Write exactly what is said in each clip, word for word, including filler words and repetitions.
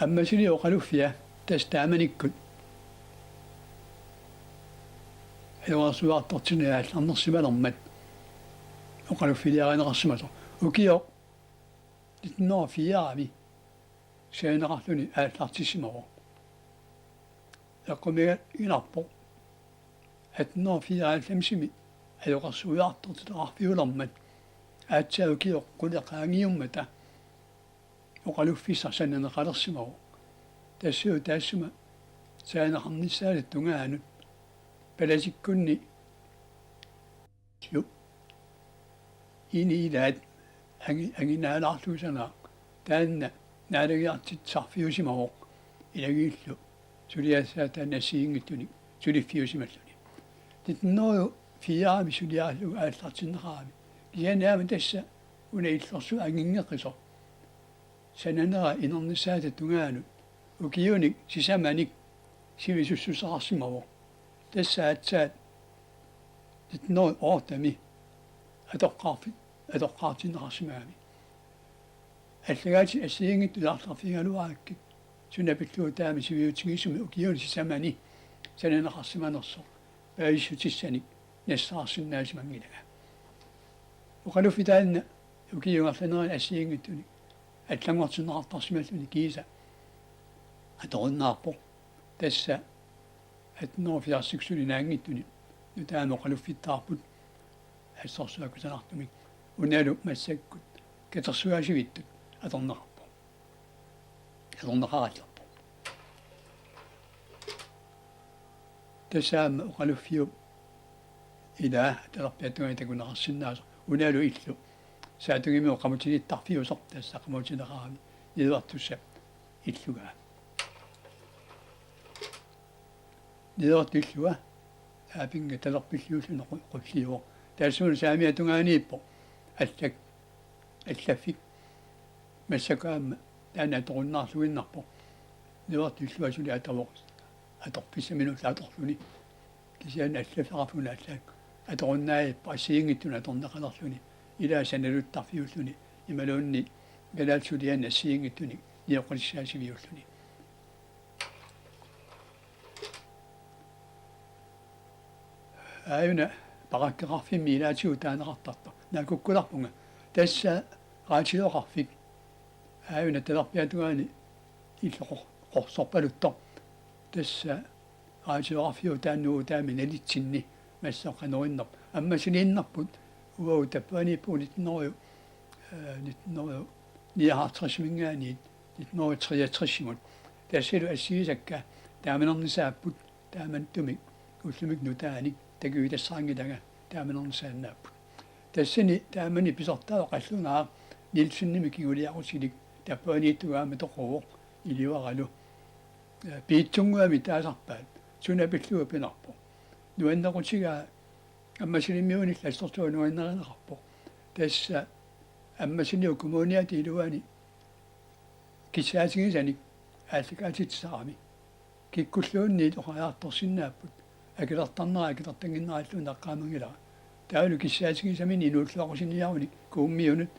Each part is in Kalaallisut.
Ammasiliup oqaluffia tassa taamanikkut ajoqersuiartortinnani aallarnersimalermat oqaluffiliarineqarsimasoq. Ukioq nitten hundrede og fire-mi sananeqarluni aallartissimavoq. Eqqumiiginarpoq atten hundrede og fireoghalvfems-imi ajoqersuiartortitaqarfiulermat aatsaat ukioq qulit qaangiummata oqaluffissaq sananeqalersimavoq. Tassalu taassuma sananeqarnissaata tungaanut palasikkunni lu ini ilaat angi-, anginaalaarlugu sanaaq taanna naalagiartitsisarfiusimavoq ilagiillu suliassaataani assigiinngitsunik suliffiusimalluni. Nitten hundrede og fire-mi suliarlugu aallartinneqarami. Kisianni aamma tassa una illorsuaq anginngeqisoq sananera inernissaata tungaanut ukiunik sisamanik sivisussuseqarsimavoq. Tassa aatsaat nitten hundrede og otte-mi atoqqaarfi-, atoqqaartinneqarsimagami. Allagaatit assigiinngitsut aallarfigigaluarakkit suna pillugu taama siviutsigisumik ukiuni sisamani sananeqarsimanersoq paasissutissanik nassaarsinnaasimanngilanga. Oqaluffik taanna ukiup ingerlanerani assigiinngitsunik allanngortinneqartarsimalluni kiisa atorunnaarpoq. Tassa atten hundrede og firs-ikkut suli naanngitsuni nutaamik oqaluffittaarput assorsuaq kusanartumik. Unalu massakkut katersugaasivittut atorneqarpoq. Atorneqarallarpoq. Tassa aamma oqaluffiup ilaa talerpiata tungaanut takuneqarsinnaasoq. Unalu illu saatungimi qamutinittarfiusoq tassa qamutineqarami niuertussap illugaa. Niuertup illua aapinga talerpilliulluni qu-, qulliuvoq. Taassuma saamiata tungaaniippoq allak-, allaffik massakkut aamma taanna atorunnaarluinnarpoq. Niuertup illua suli atoruvoq atorfissaminullu atorluni. Kisianni allaffeqarfik una allaat atorunnaarpoq assigiinngitsunik atorneqalerluni. Ilaa sanaluttarfiulluni imaluunniit kalaallit suliaanni assigiinngitsunik nioqqutissaassiviulluni. Aajuna parakkeqarfimmi ilaatigut taaneqartartoq. Naakukkularpunga. Tassa raatioqarfik. Aajuna talerpiata tungaani illu qor-, qorsorpaluttoq. Tassa raatioqarfiup taanna uagut taama nalitsinni massakkut qanoq innerpoq. Ammasiliinnarput uagut tappavaniippugut nitten hundrede, øh, nitten hundrede nioghalvtreds-iminngaanniit nitten hundrede treogtres-imut. Tassalu assigisakka taamanernisaapput. Taamattumik ullumikkut nutaanik takuitassaraanngilanga taamanernisaannaapput. Tassani taamani pisortaavoq qallunaaq Nielsenimik kinguliaqutilik tappavaniittugut aamma toquvoq iliuaralu. Piitsunnguamik taasarpaat suna pillugu pinarpoq. Nuannequtigaa Ammasilimiunillu assorsuaq nuannarineqarpoq. Tassa Ammasiliup kommuniata iluani kissaatigisanik aallakaatitsisarami. Kikkulluunniit oqariartorsinnaapput. Akilertarnera akilertannginneralluunniit eqqaamanngilara. Taavalu kissaatigisamini inuulluaqqusinniarunik Kuummiunut,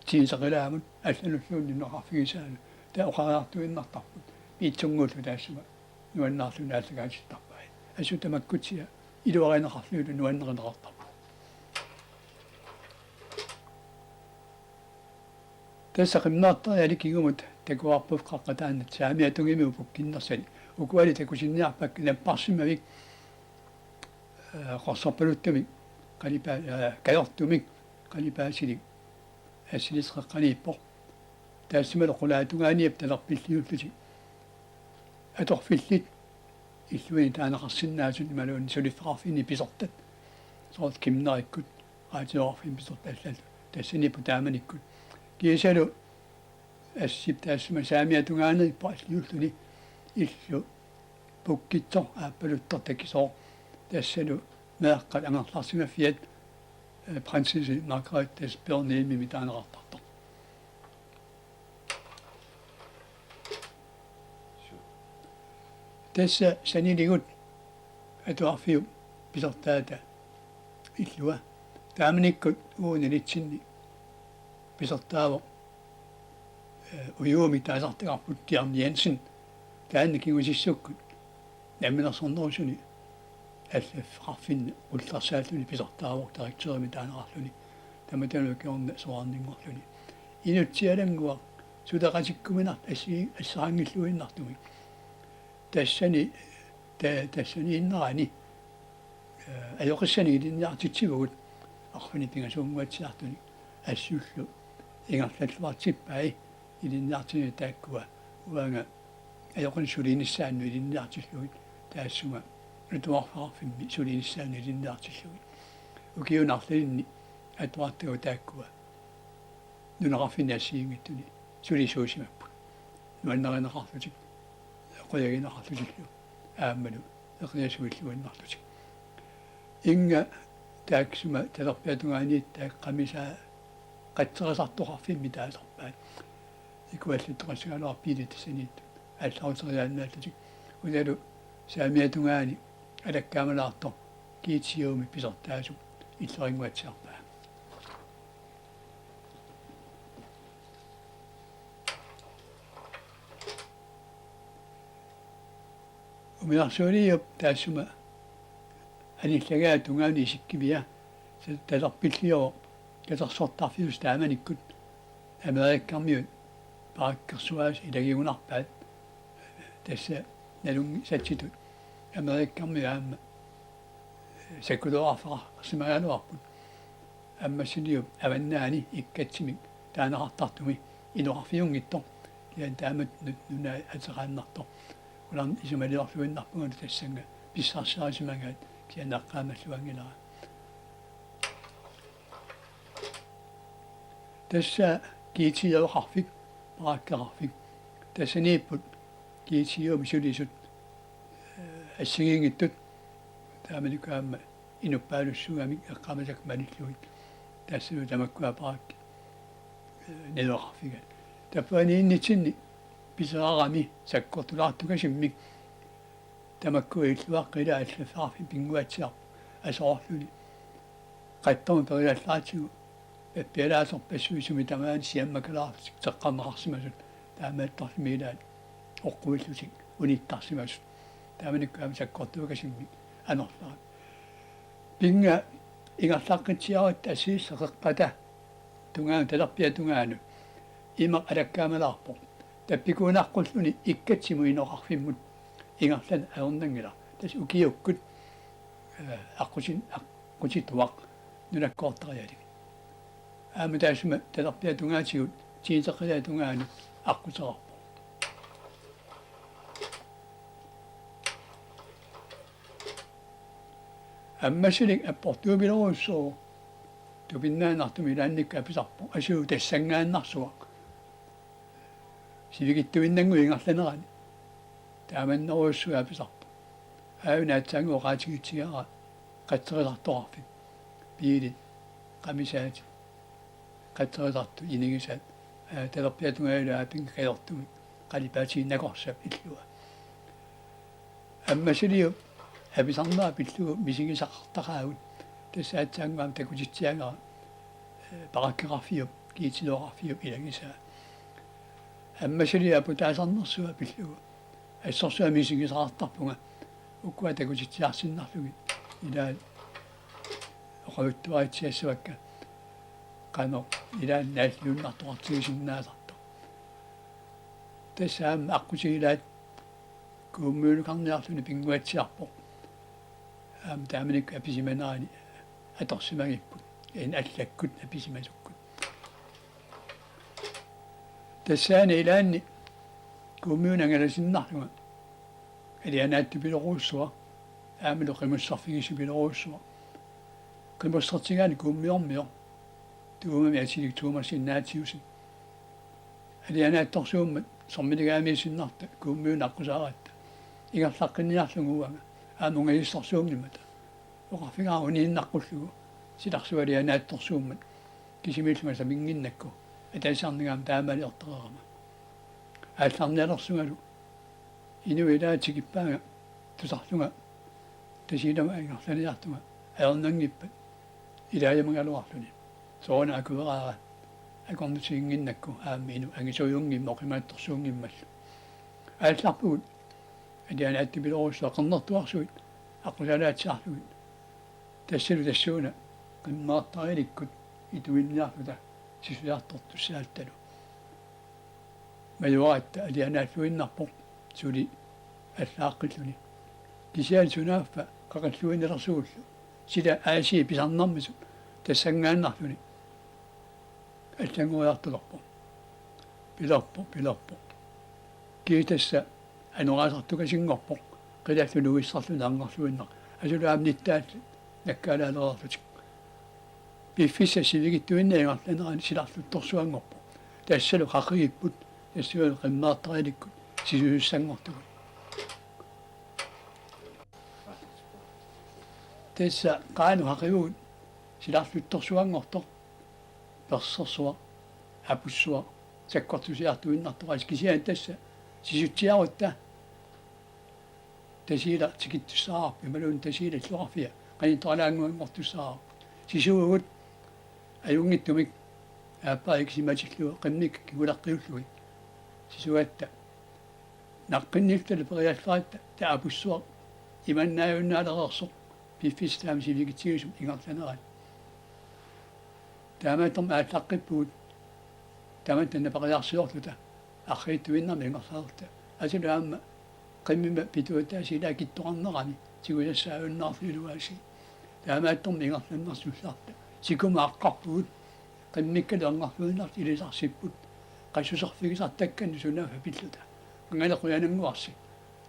Tiinseqilaamut allanulluunniit nunaqarfigisaanut. Taava oqariartuinnartarput. Piitsunnguullu taassuma nuannaarluni aallakaatittarpai. Assut tamakkutsia iluarineqarlunilu nuannarineqartarput. Tassa qimmernartariaq kingumut takuarput qaqqa taanna saamiata tungimiuk pukkinnersani. Ukuali takusinniarpakka napparsimmavik, øh, qorsorpaluttumik, qalipaa-, øh, kajortumik, qalipaasilik, assiliseqeqqaniippoq. Taassumalu qulaatungaaniippoq talerpilliullutik. Atorfillit illuini taaneqarsinnaasut imaluunniit suliffeqarfinni pisortat. Soorlu qimmerikkut, raatioqarfinni pisortat allallu. Tassaniippoq taamanikkut. Kiisalu assip taassuma saamiata tungaaniippoq alliulluni illu pukkitsoq aappaluttoq takisooq. Tassalu meeqqat angerlarsimaffiat, øh, prinsessi Margrethe Børnehjemimi taaneqartartoq. Tassa saniligut atuarfiup pisortaata illua. Taamanikkut uagut nalitsinni pisortaavoq Ujuumik taasartagarput Bjarne Jensen, taanna kingusissukkut namminersornerusuni allaffeqarfinni qullersaalluni pisartaavoq direktørimik taaneqarluni, tamatuma kingorna soraarninngorluni. Inutsialannguaq suleqatikkuminartoq assi-, asseqanngilluinnartumik. Tassani, ta-, tassaniinnerani, eh, ajoqissanik ilinniartitsivugut arfineq-pingasuunnguatsiartunik, assullu ingerlalluartippai ilinniartinik taakkua uanga ajoqineq sulinissaanut ilinniartillugit, taassuma atuarfeqarfimmi sulinissaanut ilinniartillugit. Ukiuni arlalinni atuartagut taakkua nunaqarfinni assigiinngitsuni sulisuusimapput. Nuannarineqarlutik, qujagineqarlutillu, aammalu eqiasuilluinnarlutik. Inga taassuma talerpiata tungaaniittaaq qamisaa qatserisartoqarfimmi taasarpaat. Ikuallattoqassagaluarput biilit tassaniittut aallaruteriaannaallutik. Unalu saamiata tungaani alakkaamalaartoq G T O-mi pisartaasup illerinnguatsiarpaa. Umiarsualiup taassuma anillagaata tungaanut isikkivia, sa-, talerpilliuvoq katersortarfiusoq taamanikkut Amerikkarmiut parakkersuaasut ilagigunarpaat. Tassa nalunngisatsitut Amerikkarmiut aamma sakkutoorarfeqarsimagaluarput. Ammassaliup avannaani ikkatsimik taaneqartartumi inoqarfiunngitsoq. Kisianni taamatut nu-, nunai ateqaannartoq. Ularn isumaliorluinnarpungalu tassannga pissarsiarisimagaat, kisianni eqqaamalluanngilara. Tassa G T O-qarfik, parakkeqarfik. Tassaniipput G T O-mi sulisut, eh, assigiinngitsut. Taamanikkut aamma inuppaalussuugamik eqqaamasakka malillugit. Tassalu tamakkua parakkit, eh, niueqarfigaat. Tappavaniinnitsinni piseraarami sakkortulaartukasimmik tamakku illuaqqila allaffeqarfik pinnguatsiarpoq asoorluni. Qattormi periallaatigu pappialaasorpassuit sumi tamaani siammakalaarlutik teqqarneqarsimasut, taamaattorlumi ilaat oqquillutik unittarsimasut. Taamanikkut aamma sakkortuukasimmik anorlaat. Pinnga ingerlaqqitsiarutta assigiisseq qeqqata tungaanut, talerpiata tungaanut, imaq alakkaamalaarpoq. Tappikuunaqqulluunniit ikkatsimut inoqarfimmut ingerlaneq ajornanngilaq. Tassa ukiukkut, eh, aqqutin-, aqqutituaq nunakkoortarialik. Aamma taassuma talerpiata tungaatigut tiinteqqilaata tungaanut aqquteqarpoq. Ammassalik apportuupilorujussuuvoq, tupinnaannartumik ilaannikkut apisarpoq: Asuu, tassanngaannarsuaq. Sivikitsuinnannguit ingerlanerani. Taamannerujussuit apisarput. Aajuna aatsaannguaq oqaatigitsigaara qatserisartoqarfik. Biilit, qamisaatit, qatserisartut, inigisaat, aa, talerpiata tungaanut aapinga kajortumik, qalipaatigut nakorsap illua. Ammassaliup apisarnera pillugu misigisaqartaqaagut. Tassa aatsaannguaq aamma takutitsiagara, eh, parakkeqarfiup, G T O-qarfiup ilagisaa. Ammassaliup aputaasarnersua pillugu assorsuaq misigisaqartarpunga. Ukua takutitsiarsinnarlugit ilaat oqaluttuaritsiassavakka qanoq ilaanni naalliunnartoqartigisinnaasartoq. Tassa aamma aqqutit ilaat kuummiunukarniarluni pinnguatsiarpoq. Aamma taamanikkut apisimanerani atorsimagipput. Ina allakkut apisimasukkut. Tassaana ilaanni kuummiunut angalasinnarlunga alianaatsuupilorujussuaq, aammalu qimusserfigissupilorujussuaq. Qimussertigaani kuummiormioq Tuumami atilik Tuumassinnaatiusi. Alianaatsorsuummat sorminigaamiissinnarta kuummiunut aqqusaaratta. Ingerlaqqinniarlugu uanga aamma ungasissorsuunngimmat. Oqarfigaara uniinnaqqullugu silarsualianaatsorsuummat kisimiillunga saminnginnakku ataasiarningaam taamaaliortareerama. Aallarnialersungalu inuit ilaat tikippaannga tusarlunga Tasiilama ingerlaniartunga ajornanngippat ilaajumagaluarluni. Sooruna akueraara akornutiginnginnakku aamma inuk angisuujunngimmat oqimaatsorsuunngimmallu. Aallarpugut alianaatipilorujussuaq qernertuarsuit aqqusaalaatiarlugit. Tassalu tassuuna qimmeqartarilikkut ituinniarluta sisujartortussaattalu. Majuaratta alianaalluinnarpoq suli allaaqqilluni. Kisianni sunaaffa qaqilluinnalersuullu sila aasii pisarnermisut tassanngaannarluni allanngoriartulerpoq. Pilerpoq, pilerpoq. Kiitassa anoraasartukasinngorpoq. Qilalluni uissarluni angerluinnaq. Asulu aamma nittaallu nakkaalaalereerlutik. Piffissap sivikitsuinnaq ingerlanerani silarluttorsuanngorpoq. Tassalu qaqigipput, tassalu qimmeqartarilikkut sisusussanngortugut. Tassa qaanut qaqivugut silarluttorsuanngortoq, persersuaq, apussuaq, sakkortusiartuinnartoq, kisianni tassa sisutsiarutta Tasiilaq tikittussaavarput imaluunniit Tasiilaq illoqarfia qanittualaannguanngortussaavarput. Sisuugut ajunngitsumik aappaa ikisimatillugu qimmikka kinguleqqiullugit. Sisugatta naqqinnilluta periallaratta taava apussuaq imannaajunnaalereersoq piffissami sivikitsigisumi ingerlanerani. Taamaattumik aallaqqippugut. Tamatta napariarsiorluta arriitsuinnarmik ingerlareerluta. Asulu aamma qimmima pituataasiilaa kittoqarnerani tigusassaajunnaarluta iluaasii. Taamaattumik ingerlannersullarta. Sikuma aqqarpugut. Qimmikkalu angerluinnarluta ilisarsipput. Qassuserfigisartakkanni sunaaffa pilluta. Angale qujanannguarsi.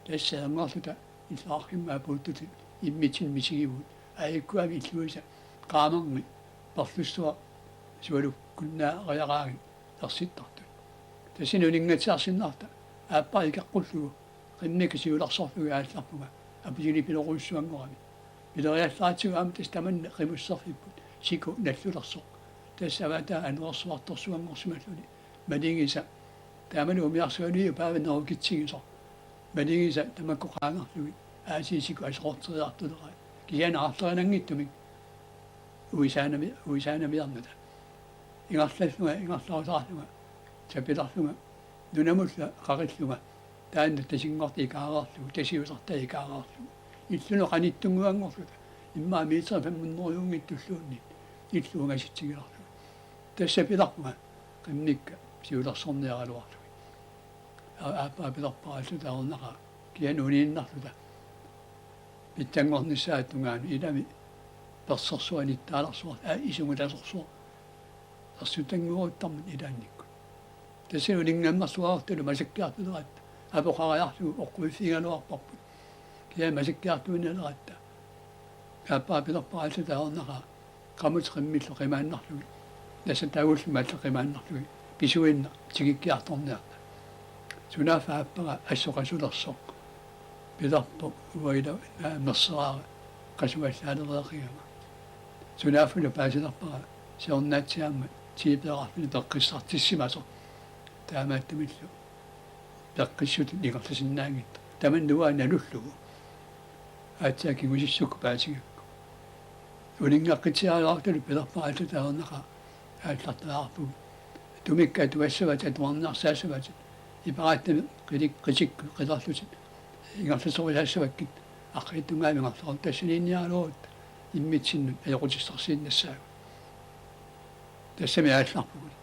Tassa angerluta illoqarfimmi apuuttutut immitsinnut misigivugut. Aajukkuami illuisa qaamarmi perlussuaq sualukkunnaariaraangat ersittartut. Tassani uninngatsiarsinnarluta aappara ikeqqullugu qimmikka siulersorlugit aallarpunga apusilipiloruussuanngorami. Pileriallaratsigu aamma tassa tamanna qimusserfipput siku nallulersoq. Tassa avataa anorersuartorsuanngorsimalluni malingisa. Taamalu umiarsualiu paava nerukitsigisoq. Malingisa tamakku qaangerlugit aasii siku aserorteriartuleraat. Kisianni aarlerinanngitsumik uisaanami-, uisaanamiarnata. Ingerlallunga, ingerlarusarlunga, sapilerlunga, nunamullu qaqillunga, taanna tasinngorta ikaareerlugu, tasiusartaa ikaareerlugu. Illunut qanittunnguanngorluta, immaqa meter femhundredenngitsulluunniit, illup ungasitsigilerlugu. Tassa pilerpunga, qimmikka siulersorniaraluarlugit. Aa-, aappaa pilerpara alluta ajornaqaaq, kisianni uniinnarluta. Pitsanngornissaata tungaanut ilami persersuaq nittaalersuarlu, aa, isumutasorsuaq. Ersutannguuttarmat ilaannikkut. Tassani uninngammersuartalu masakkiartuleratta. Apoqariarlugu oqquffigigaluarparput. Kisianni masakkiartuinnaleratta. Aappaa pilerpara alluta ajornaqaaq. Qamutit qimmillu qimaannarlugit. Nassataagullu mallit qimaannarlugit. Pisuinnaq tikikkiartorniarta. Sunaaffa aappara assoqasulersoq. Pilerpoq uagut ila, aa, merseraara qasuallaalereeqigama. Sunaaffalu paasilerpara siornaatsiaammat tiipeerarluni peqqissartissimasoq. Taamaattumillu peqqissutut ingerlasinnaanngitsoq. Tamanna uanga nalullugu. Aatsaat kingusissukkut paasigakku. Uninngaqqitsereeraartalu pilerpara alluta ajornaqaaq aallartariaqarpugut. Tumikka atugassavatit, atuarniarsaassavatit. Iperaattami qilik-, qitikkut qilerlutit. Ingerlasorisaassavakkit. Arriitsunnguamik ingerlasorisaassavakkit tassaniinniaraluarutta. Immitsinnut ajoqutissarsiinnassaagut. Tassami aallarpugut.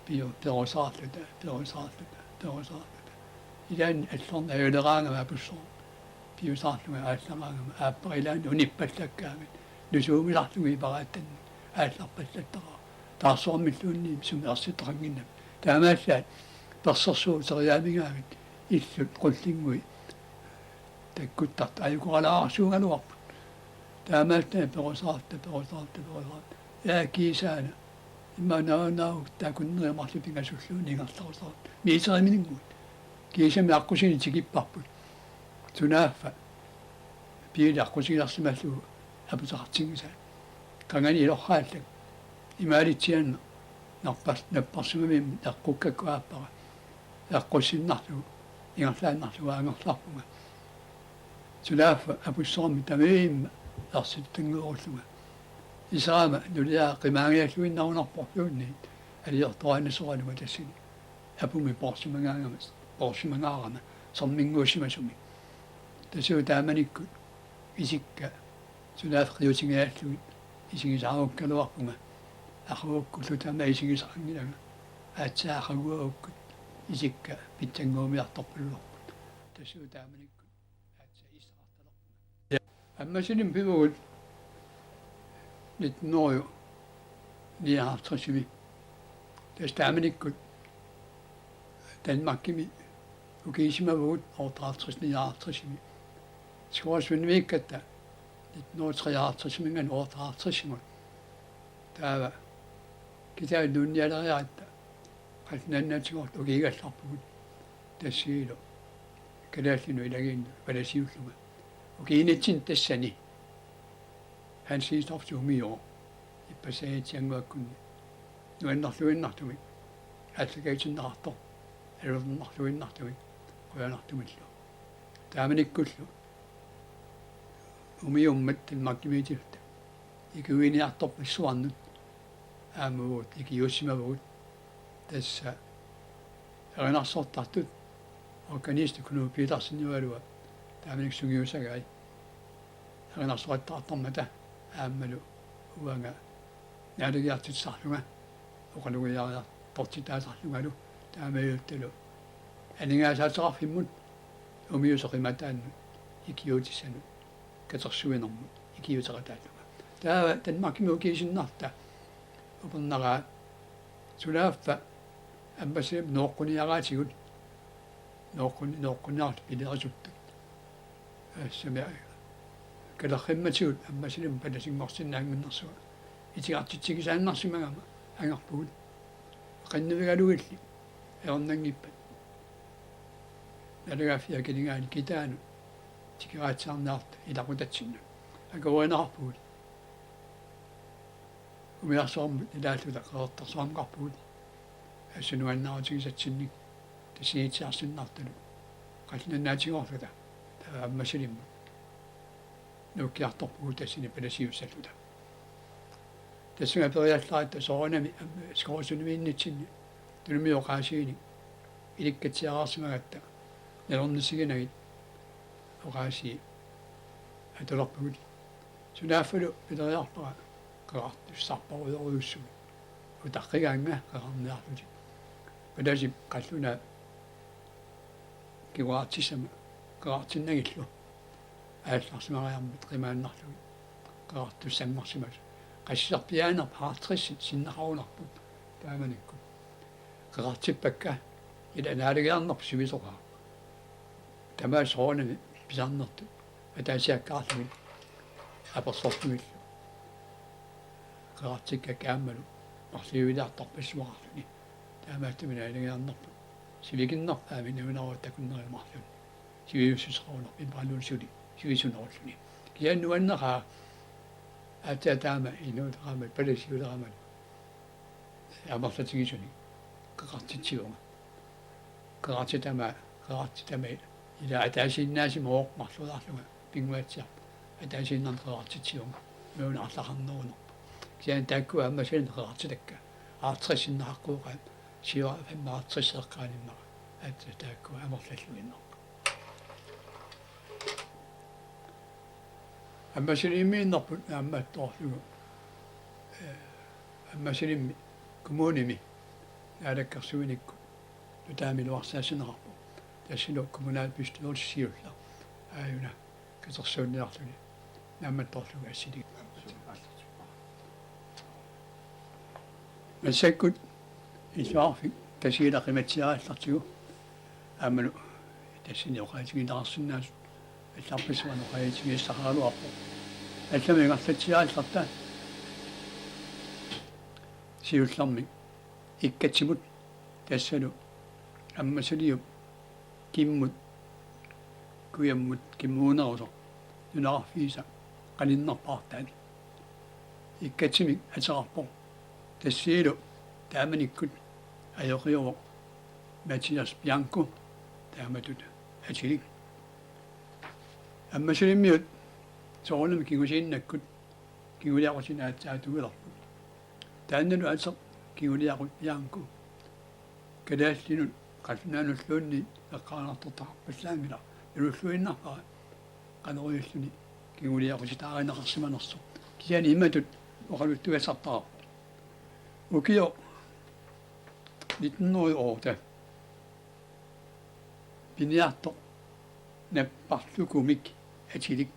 Piu-, perusaarluta, perusaarluta, perusaarluta. Ilaanni allorneq ajuleraangama apussuaq. Piusaarlunga aallaraangama aappara ilaanni unippallakkaangat. Nusuumisarlunga iperaattanni aallarpallattaqaaq. Taarsuarmilluunniit sumi ersittoqannginnami. Taamaallaat persersuuteriaamigaangat illut qullinngui takkuttartut ajukooralaarsuugaluarput. Taamaallaat perusaarta, perusaarta, perusaarta. Aa kiisaana. Immaqa naanaaruk takunneri marluk pingasulluunniit ingerlarusaarut. Meteriminnguit. Kiisami aqqusineq tikipparput. Sunaaffa. Piili aqqusigilersimallugu aputeqartinngisaat. Qangali ilorraallak. Imaalitsiaannaq. Nappas-, napparsimamik eqqukkakku aappara. Eqqussinnarlugu. Ingerlaannarlugu angerlarpunga. Sunaaffa apussuarmi tamaviimma ersittunnguurullunga. Iserama nuliara qimaagialluinnarunarporluunniit. aliortoraannasoralugu tassani apummi poorsimagaangama, poorsimagaarama serminnguussimasumi. Tassuuna taamanikkut isikka sunaaffa qiutigiallugit isigisaarukkaluarpunga. Aqagukkullu taama isigisaqanngilanga. Aatsaat aqaguagukkut isikka pitsannguumiartorpaluarput. Tassuuna taamanikkut aatsaat issaqartalerpunga. Ammassalimmik pivugut nitten hundrede nioghalvtredsimi. Tassa taamanikkut Danmarkimi ukiisimavugut otteoghalvtreds nioghalvtredsimi. Skovsvendimiikkatta nitten hundrede treoghalvtredsiminngaanniit otteoghalvtredsimut. Taava kitaanut nuunnialeriaratta qallunaat nunatsinnut ukiigallarpugut. Tassanilu kalaallinut ilagiinnut palasiullunga. Ukiinitsinni tassani Hans Isdorff umiu ippassaagitsiannguakkunni nuannerluinnartumik aallakaatitinneqartoq, alutornarluinnartumik qujanartumillu. Taamanikkullu umiummat Danmarkimiitilluta ikiuiniartorpassuarnut aamma uagut ikiuussimavugut. Tassa erinarsortartut organisti Knud Petersen ualuat taamanikkut sungiusagai erinarsoqattaartarmata aammalu uanga naalagiartitsisarlunga oqalugiariartortitaasarlungalu taamaalilluta aningaasaatiqarfimmut umiusoq qimataannut ikiuutissanut katersuinermut ikiuuteqataallunga. Taava Danmarkimi ukiisinnarta upernaraa sunaaffa Ammassalimmut nooqquniaraatigut nooqqun-, nooqquniarluta pilerisuttut. Assami kalerrimmatigut Ammassalimmut palasinngorsinnaannginnersunga itigartitsigisaannarsimagama angerpugut. Qinnuigalugilli ajornanngippat naalagaaffiup akiligaani kitaanut tikeraatsiarniarluta ilaqutatsinnut akuerineqarpugut. Umiarsuarmut ilaalluta qeqertarsuarneqarpugut. Assut nuannaarutigisatsinnik tassaniitsiarsinnartulu qallunaat nunatsinnguulluta taava Ammassalimmut nuukkiartorpugut tassani palasiussalluta. Tassunga aperiallaratta soorunami am-, Skovsvendimiinnitsinni Tunumiut oqaasiinik ilikkatsiaraarsimagatta nalornisiginagit oqaasii atulerpagut. Sunaaffalu pileriarpara qeqartussarparujorujussuit utaqqigaannga qeqarniarlutik. Palasip qallunaap kinguaartissama qeqartinnagillu aallarsimariarmat qimaannarlugit qeqartussanngorsimasut. Qassiserpiaanerput halvtredsit sinnaqarunarput taamanikkut. Qeqartippakka ila naalagiarnerput sivisoqaaq. Tamaasa soorunami pisarnertut ataasiakkaarlugit apersorlugillu. Qeqartikkakka aammalu marluuiliartorpassuaqarluni. Taamaattumik naalagiarnerput sivikinnerpaamik nalunaarutaat takunnerineq marlunnik. Sivisussuseqarunarpoq imaaluunniit suli sivisunerulluni. Kisianni nuanneqaaq aatsaat taama inuuleramali palasiuleramalu amerlatigisunik qeqartitsivunga. Qeqartitama, qeqartitama ila ataasiinnaasimasoq marluulaarlunga pinnguatsiarpoq. Ataasiinnarnik qeqartitsivunga. Nuannaarlaqarnerunarpoq. Kisianni taakkua Ammassalimmut qeqartitakka halvtreds sinnaqaqqooqaat, siua femoghalvtreds eqqaanimmara. Aatsaat taakkua amerlalluinnarput. Ammassalimmiinnerput naammattoorlugu, eh, Ammassalimmi kommunimi naalakkersuinikkut nutaamik iluarsaassineqarpoq. Tassanilu kommunalbestyrelsip siulleq aajuna katersuunniarluni naammattoorlugu assiliga. Massakkut illoqarfik Tasiilaq qimatsiarallartigu aammalu tassani oqaatigineqarsinnaasut allarpassuarnik oqaatigisassaqaraluarpoq. Allamik ingerlatsiarallarta siullermik Ikkatsimut tassalu Ammassaliup kimmut kujammut kimmuunerusoq nunaqarfiisa qaninnerpaartaat. Ikkatsimik ateqarpoq. Tassanilu taamanikkut ajoqiuvoq Mathias Bianco taamatut atilik. Ammassalimmiut soorunami kingusinnakkut kinguliaqutini aatsaat atuilerput. Taannalu ateq Kinguliaqut Bianco kalaallinut qallunaanulluunniit eqqaanartortaqarpallaanngilaq, nalulluinnarpara qanoq iliorluni kinguliaqutitaarineqarsimanersoq. Kisianni imatut oqaluttuassartaqarpoq. Ukioq nitten hundrede og otte piniartoq napparlukumik atilik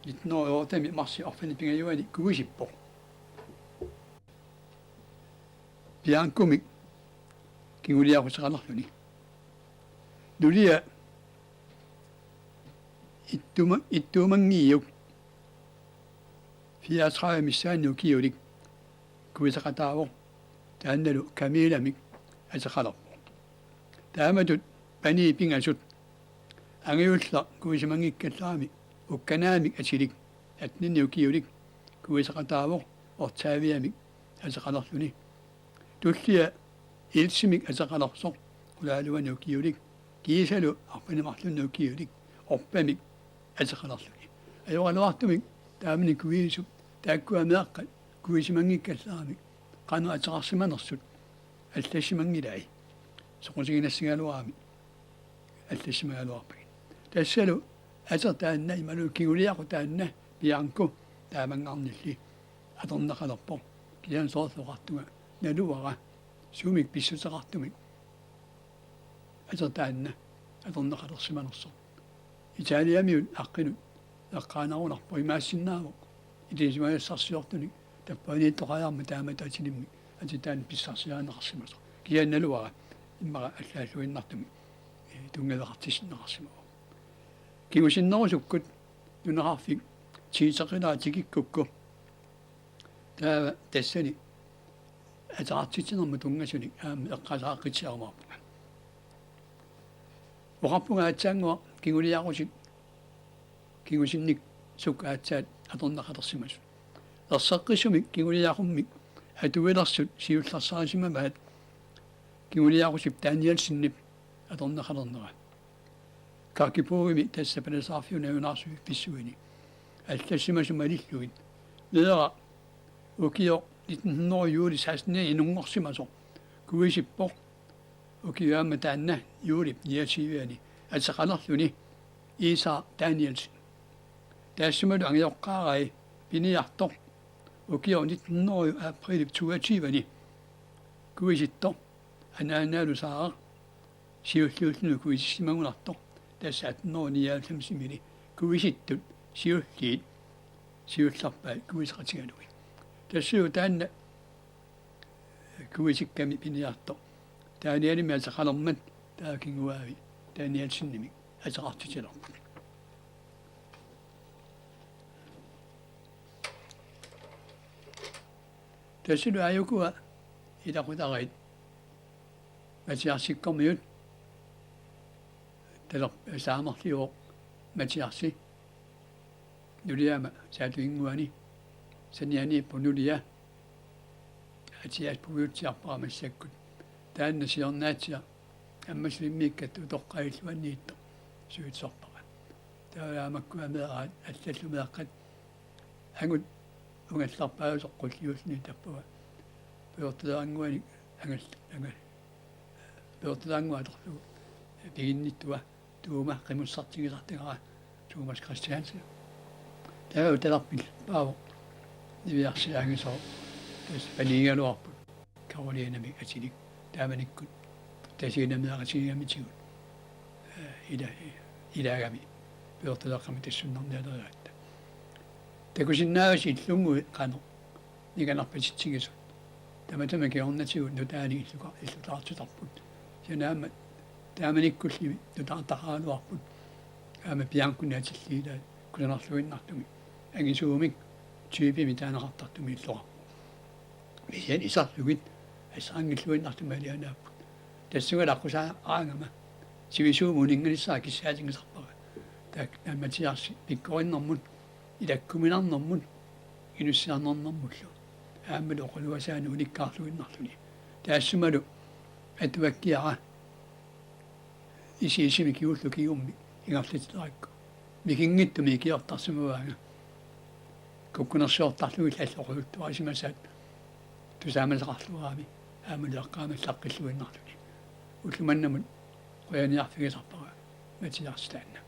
nitten hundrede og otte-mi marsip arfineq-pingajuani kuisippoq. Biancomik kinguliaquteqalerluni. Nulia ittuma-, ittuumanngiuk fireogtredive missaani ukiulik kuiseqataavoq, taannalu Camillamik ateqalerpoq. Taamatut panii pingasut Angajulleq kuisimanngikkallarami Ukkanaamik atilik attenik ukiulik kuiseqataavoq, Octaviamik ateqalerluni. Tullia Ilsimik ateqalersoq qulaaluani ukiulik, kiisalu arfineq-marlunni ukiulik Orpamik ateqalerluni. Ajoraluartumik taamani kuiisup taakkua meeqqat kuisimanngikkallaramik qanoq ateqarsimanersut allassimanngilai. Soqutiginassagaluarami allassimagaluarpagit. Tassalu ateq taanna imaluunniit kinguliaqut taanna Bianco taamanngaarnilli atorneqalerpoq. Kisianni soorlu oqartunga naluara sumik pissuteqartumik ateq taanna atorneqalersimanersoq. Italiamiut aqqinut eqqaanarunarpoq, imaassinnaavoq ilisimasassarsiortunik tappavaniittoqariarmat taamatut atilimmik ateq taanna pissarsiarineqarsimasoq. Kisianni naluara immaqa allaalluinnartumik, eh, tunngaveqartissinneqarsimavoq. Kingusinnerusukkut nunaqarfik tiiteqilaat tikikkukku taava tassani ateqartitsinermut tunngasunik aamma eqqaasaaqqitsiarumaarpunga. Oqarpunga aatsaannguaq kinguliaqutit kingusinnik sukkut aatsaat atorneqalersimasut. Erseqqissumik kinguliaqummik atuilersut siullersaarisimavaat kinguliaqutip Danielsenip atorneqalernera. Kakibouimi, tassa palasaarfiup nalunaarsuiffissuini, allassimasut malillugit: Meeraq, ukioq nitten hundrede juuli seksten inunngorsimasoq kuisippoq, ukioq aamma taanna juulip niogtyve-ani ateqalerluni Isak Danielsen. Taassumalu angajoqqaarai piniartoq ukioq nitten hundrede aprilip toogtyve-ani kuisittoq, anaanaalu Saaraq siulliulluni kuisissimagunartoq, tassa atten hundrede nioghalvfems-imili kuisittut siulliit siullerpaat kuiseqatigalugit. Tassalu taanna kuisikkami piniartoq Danielsenimik ateqalermat taava kinguaavi Danielsenimik ateqartitilerput. Tassalu aajukua ilaqutariit Mathiasikkormiut, taler-, saamerliuvoq Mathiasi, nuliama saatuinnguani, sanianiippoq nulia, Atias puiutsiarpara massakkut. Taanna siornaatsiaq Ammassalimmikkatta utoqqaat illuanniittoq suitsorpara. Taava makkua meeraat allallu meeqqat angut ungallarpaalusoq qulliulluni tappava. Pujortuleraannguanik angal-, angal-, pujortuleraannguaq atorlugu piginnittua Tuuma qimussartigisartagara, Thomas Christiansen. Taava utalerpillu paavoq niviarsiaangisoq, tassa panigigaluarput Karolinamik atilik. Taamanikkut Tasiinamik atilik amitigut, eh, ila-, ilaagami pujortuleqqamik tassunnarnialerigatta. Takusinnaavasi illunnguit qanoq ninganarpatitsigisut. Tamatuma kingornatigut nutaanik illuka-, illutaartitarput. Kisianni aamma taamanikkulli nutaartaqaraluarput. Aamma Bianconik atilliilaat kusanarluinnartumik. Angisuumik typemik taaneqartartumik illoqarpoq. Kisianni iserlugit assanngilluinnartumik alianaapput. Tassunga aqqusaaraangama sivisuumik uninnganissaa kissaatigisarpara. Taak-, taamatiarsi pikkorinnermut, ilakkuminarnermut, inussiarnarnermullu. Aammalu oqaluasaanut unikkaarluinnarluni. Taassumalu atuakkiara isiisimi kigullu kigummi ingerlatilerakku mikinngitsumik ikiortarsimavaanga. Kukkunersiortarlugillu alloqaluttuarisimasaat tusaamaneqarluarami aamma eqqaamallaqqilluinnarluni. Ullumimut qujaniarfigisarpara Mathias taanna.